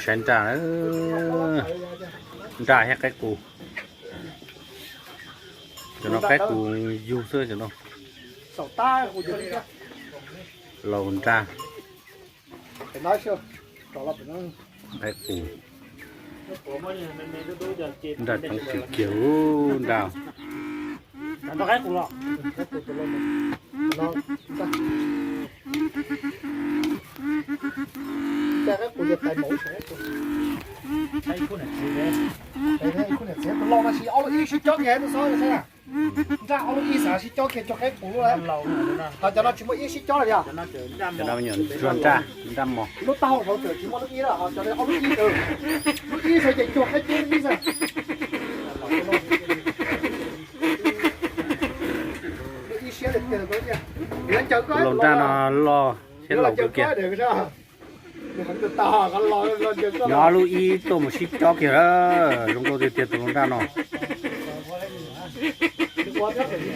Saib nraj, nraj thiab qaib qus. Cov no qaib qus yug xwb cov no. Laus nraj. Qaib qus. Nraj coob kiag kiag nraj. Tus laus no sib ob lub ib sib cob kiag, tus xov saib na. Nraj ob lub ib xav sib cob kiag rau qaib qus lub lawm. Ho cov no tsis muaj ib sib cob li os. Cov no me nyuam ntsuag nraj, nraj mos. Lub taub hau hauv tseem tsis muaj lub ib lawm, ho cov no ob lub ib tawm. Lub ib xwb ces cuag qaib qus lub ib xwb. Lub ib siab li tiag. Laus nraj no loj thiab laus kawg kiag. Nyob lub ib tuaj mus sib cob kiag, zoo nkauj tiag tiag tus laus nraj no. Zoo nkauj kawg kiag.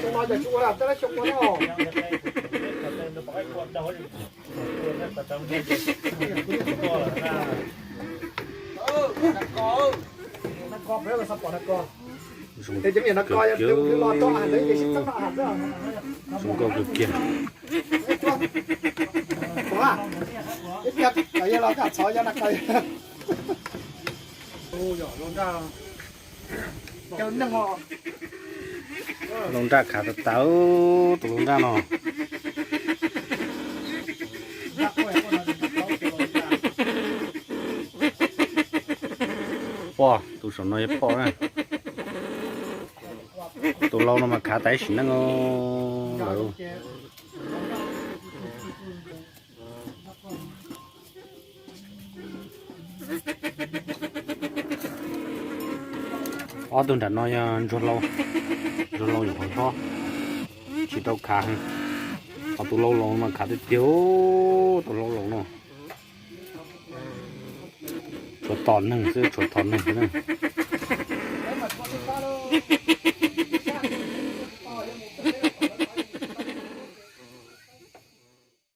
Laus nraj khav tas tas, tus laus nraj no. Pom tus saum no yog pom na. Tus laus no mas khav tas ib sim neej lawm. Ob tug nram no yog ntsuag laus, ntsuag laus nyuam qhuav hlob, tsis tau khav heev. Ho tus laus laus mas khav tiag tiag, tus laus laus no. Tshuav tom neeg xwb, tshuav tom neeg xwb na.